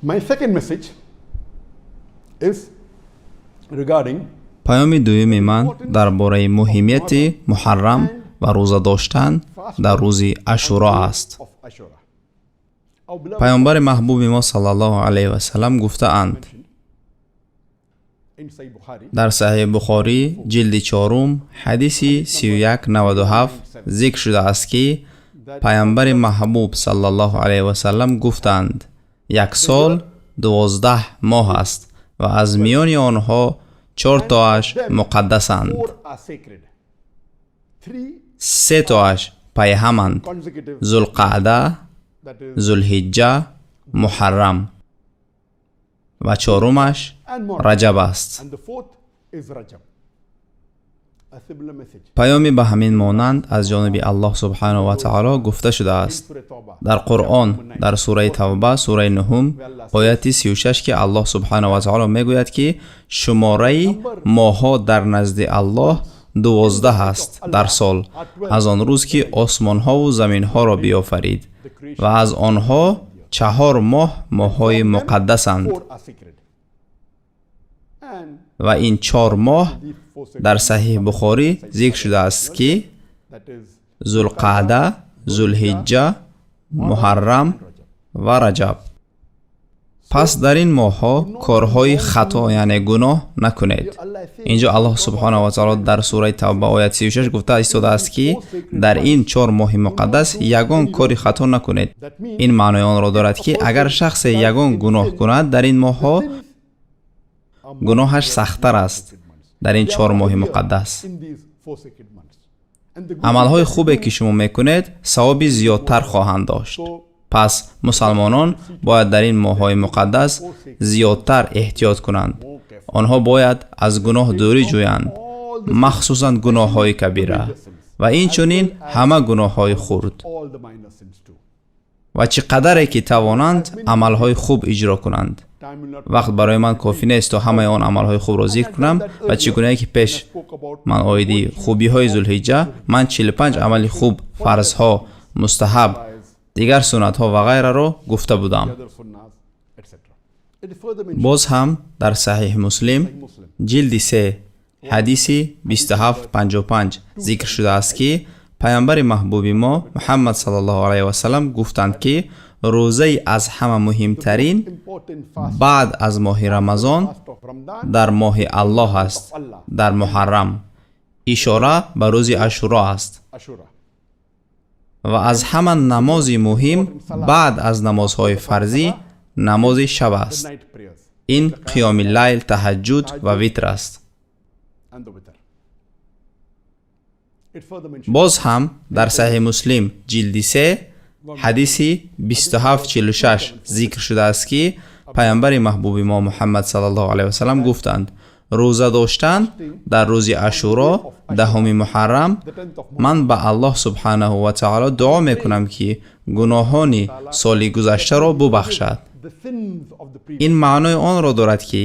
My second message is regarding Паёми дуюми ман дар бораи муҳимияти Муҳаррам ва рӯза доштан дар рӯзи Ашуро аст. of Ashura. Our beloved Паёмбари маҳбуби мо, саллаллоҳу алайҳи васаллам, гуфтаанд in Sahih Bukhari, дар Саҳиҳи Бухорӣ, ҷилди чорум, ҳадиси 3197 зикр шудааст, ки паёмбари маҳбуб, саллаллоҳу алайҳи васаллам, гуфтанд: «Як сол 12 моҳ аст ва аз миёни онҳо чортоаш муқаддасанд. Four are sacred. Three Се тоаш пайҳаманд: consecutive, Зулқаъда, that is, Зулҳиҷҷа, Муҳаррам ва чорумаш and Muharram. Раҷаб аст.» And the fourth is Rajab. A similar message. Паёми ба ҳамин монанд аз ҷониби Аллоҳ субҳанаҳу ва таоло гуфта шудааст Surah Tawbah. дар Қуръон, дар сураи Тавба, сураи нуҳум, ояти 36, ки Аллоҳ субҳанаҳу ва таоло мегӯяд, ки шумораи моҳҳо дар назди Аллоҳ 12 аст дар сол, аз он рӯз ки осмонҳову заминҳоро биёфарид, ва аз онҳо чаҳор моҳ моҳҳои муқаддасанд. Four are sacred. And Ва ин чор моҳ these four sacred, дар Саҳиҳ Бухорӣ зикр шудааст, ки that is, Зулқаъда, Зулҳиҷҷа, Муҳаррам ва Раҷаб. Пас дар ин моҳҳо корҳои хато, яъне гуноҳ накунед. Allah is saying, Инҷо Аллоҳ субҳонаҳу ва таоло дар сураи Тавба, оят 36 гуфта истодааст, ки дар ин чор моҳи муқаддас ягон кори хато накунед. That means Ин маънои онро дорад, ки агар шахсе ягон гуноҳ кунад дар ин моҳҳо, гуноҳаш сахттар аст дар ин чор моҳи муқаддас. In these four sacred months. And the good Амалҳои хубе, ки шумо мекунед, савоби зиёдтар хоҳанд дошт. Пас мусалмонон бояд дар ин моҳҳои муқаддас зиёдтар эҳтиёт кунанд. Онҳо бояд аз гуноҳ дурӣ ҷӯянд, махсусан гуноҳҳои кабира ва инчунин ҳама гуноҳҳои хурд, all the minor sins too. ва чӣ қадаре ки тавонанд, амалҳои хуб иҷро кунанд. Time will not Вақт барои ман кофӣ нест, то ҳамаи он амалҳои хубро зикр кунам. Ва чӣ гунае ки пеш spoke about ман оиди хубиҳои Зулҳиҷҷа, ман 45 амали хуб, фарзҳо, мустаҳаб, дигар суннатҳо ва ғайраро гуфта будам. Other sunnahs, etc. It is further mentioned Боз ҳам дар Саҳиҳ Муслим, Muslim. ҷилди 3, ҳадиси 2755 зикр шудааст, ки паёмбари маҳбуби мо Муҳаммад саллаллоҳу алайҳи васаллам гуфтанд, ки рӯзаи аз ҳама муҳимтарин Important fast баъд аз моҳи Рамазон of Ramadan дар моҳи Аллоҳ аст, дар Муҳаррам, ишора ба рӯзи Ашуро аст, Ashura. ва аз ҳама намози муҳим баъд аз намозҳои фарзӣ намози шаб аст. Night prayers Ин қиёми лайл, таҳаҷҷуд ва витр аст. And the witr. It further mentioned Боз ҳам дар Саҳиҳи Муслим, ҷилди 3, ҳадиси 2746 зикр шудааст, ки паёмбари маҳбуби мо Муҳаммад саллаллоҳу алайҳи васаллам гуфтанд: «Рӯза доштан дар рӯзи Ашуро, 10-уми Муҳаррам, the 10th of ман ба Аллоҳ субҳанаҳу ва таоло дуо мекунам, ки гуноҳони соли гузаштаро бубахшад.» the sins of the previous Ин маънои онро дорад, ки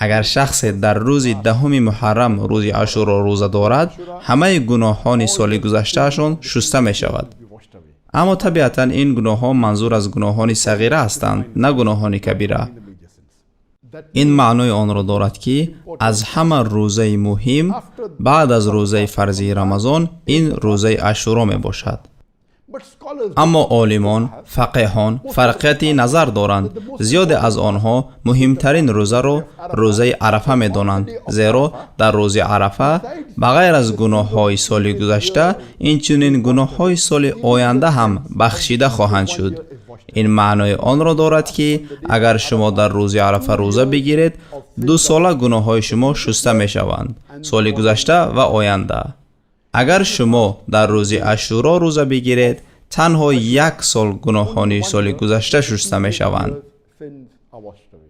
агар шахсе дар рӯзи 10-уми Муҳаррам, рӯзи Ашуро, рӯза дорад, ҳамаи гуноҳони соли гузаштаашон шуста мешавад. Will be washed away. Аммо табиатан ин гуноҳҳо манзур аз гуноҳони сағира ҳастанд, на гуноҳони кабира. The major sins. That Ин маънои онро дорад, ки аз ҳама рӯзаи муҳим баъд аз рӯзаи фарзии Рамазон ин рӯзаи Ашуро мебошад. But scholars Аммо олимон, фақеҳон фарқияти назар доранд. Зиёде аз онҳо муҳимтарин рӯзаро рӯзаи Арафа медонанд, зеро дар рӯзи Арафа ба ғайр аз гуноҳҳои соли гузашта, инчунин гуноҳҳои соли оянда ҳам бахшида хоҳанд шуд. Ин маънои онро дорад, ки агар шумо дар рӯзи Арафа рӯза бигиред, 2 сола гуноҳҳои шумо шуста мешаванд, соли гузашта ва оянда. Агар шумо дар рӯзи Ашуро рӯза бигиред, танҳо як сол гуноҳони соли гузашта шуста мешаванд. Sins are washed away.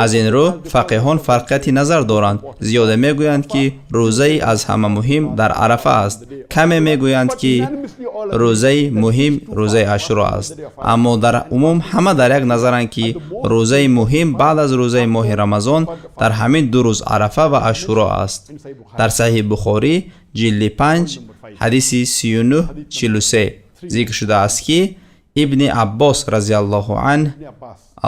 Аз ин рӯ фақеҳон фарқияти назар доранд. Зиёде мегӯянд, ки рӯзаи аз ҳама муҳим дар Арафа аст, каме мегӯянд, ки рӯзаи муҳим рӯзаи Ашуро аст, аммо дар умум ҳама дар як назаранд, ки рӯзаи муҳим баъд аз рӯзаи моҳи Рамазон дар ҳамин ду рӯз, Арафа ва Ашуро аст. Дар Саҳиҳи Бухорӣ, ҷилди 5, ҳадиси 3943 зикр шудааст, ки Ибни Аббос разиаллоҳу анҳ,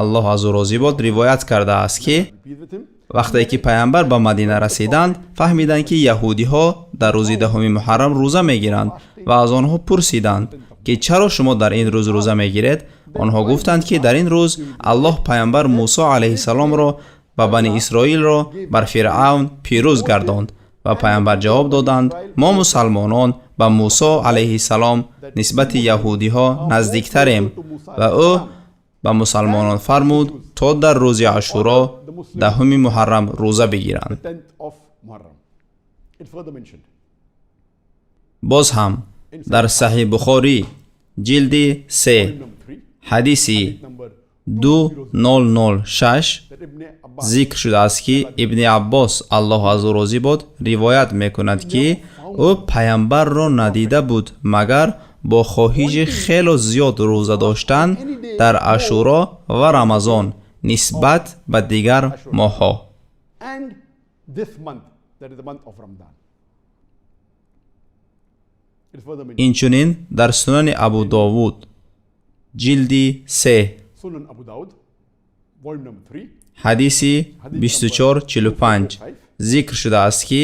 Аллоҳ аз ӯ розӣ бод, ривоят кардааст, ки вақте ки пайғамбар ба Мадина расиданд, фаҳмиданд, ки яҳудиҳо дар рӯзи 10 муҳаррам рӯза мегиранд ва аз онҳо пурсиданд, ки чаро шумо дар ин рӯз рӯза мегиред? Онҳо гуфтанд, ки дар ин рӯз Аллоҳ пайғамбар Мусо алайҳиссаломро ва Бани Исроилро бар Фиръавн пирӯз гардонд. Ва пайғамбар ҷавоб доданд: мо мусалмонон ба Мусо алайҳиссалом нисбати яҳудиҳо наздиктарем. Ва ӯ ба мусалмонон фармуд, то дар рӯзи Ашуро 10 муҳаррам рӯза бигиранд. Боз ҳам дар Саҳиҳ Бухорӣ ҷилди 3 ҳадиси 2006 зикр шудааст, ки Ибни Аббос, Аллоҳ аз ӯ розӣ бод, ривоят мекунад, ки ӯ пайғамбарро надида буд, магар бо хоҳиши хело зиёд рӯза доштан дар Ашуро ва Рамазон нисбат ба дигар моҳҳо. Инчунин дар Сунани Абу Довуд ҷилди 3 ҳадиси 2445 зикр шудааст, ки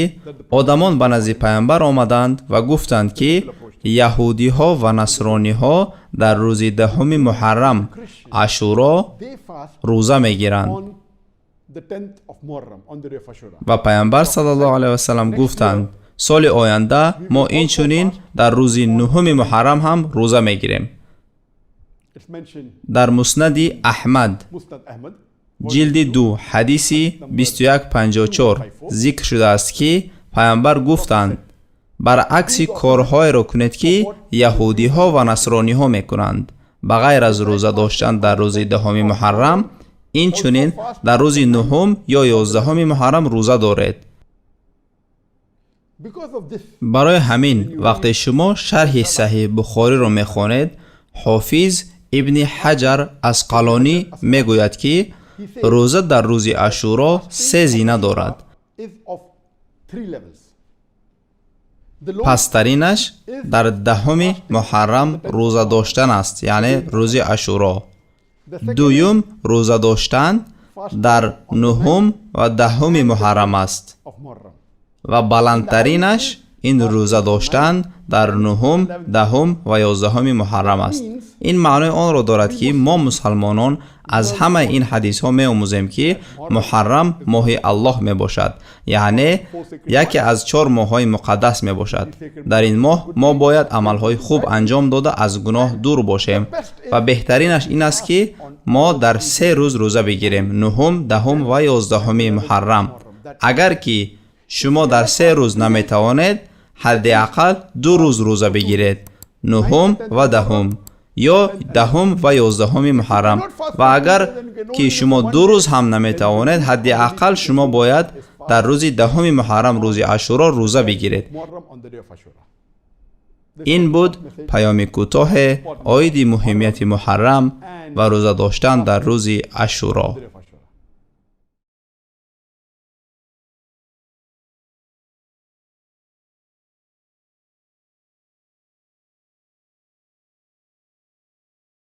одамон ба назди пайғамбар омаданд ва гуфтанд, ки яҳудиҳо ва насрониҳо дар рӯзи 10 муҳаррам Ашуро рӯза мегиранд. Ва пайғамбар саллаллоҳу алайҳи васаллам гуфтанд: соли оянда мо инчунин дар рӯзи 9 муҳаррам ҳам рӯза мегирем. Дар Муснади Аҳмад ҷилди 2 ҳадиси 2154 зикр шудааст, ки пайғамбар гуфтанд: баръакси корҳоеро кунед, ки яҳудиҳо ва насрониҳо мекунанд, ба ғайр аз рӯза доштан дар рӯзи 10 муҳаррам, инчунин дар рӯзи 9 ё 11 муҳаррам рӯза доред. Барои ҳамин вақте шумо шарҳи Саҳиҳ Бухориро мехонед, Ҳофиз Ибни Ҳаҷар Асқалонӣ мегӯяд, ки рӯза дар рӯзи Ашуро 3 зина дорад. Пасттаринаш дар 10 муҳаррам рӯза доштан аст, яъне рӯзи Ашуро. Дуюм рӯза доштан дар 9 ва 10 муҳаррам аст ва баландтаринаш ин рӯза доштан дар 9, 10 ва 11 муҳаррам аст. Ин маънои онро дорад, ки мо мусалмонон аз ҳамаи ин ҳадисҳо меомӯзем, ки муҳаррам моҳи Аллоҳ мебошад, яъне яке аз 4 моҳҳои муқаддас мебошад. Дар ин моҳ мо бояд амалҳои хуб анҷом дода аз гуноҳ дур бошем ва беҳтаринаш ин аст, ки мо дар 3 рӯз рӯза бигирем: 9, 10 ва 11 муҳаррам. Агар ки шумо дар 3 рӯз наметавонед, ҳадди ақал 2 рӯз рӯза бигиред: 9 ва 10 ё 10 ва 11 муҳаррам. Ва агар ки шумо 2 рӯз ҳам наметавонед, ҳадди ақал шумо бояд дар рӯзи 10 муҳаррам, рӯзи Ашуро, рӯза бигиред. Ин буд паёми кӯтоҳе оиди муҳимияти муҳаррам ва рӯза доштан дар рӯзи Ашуро.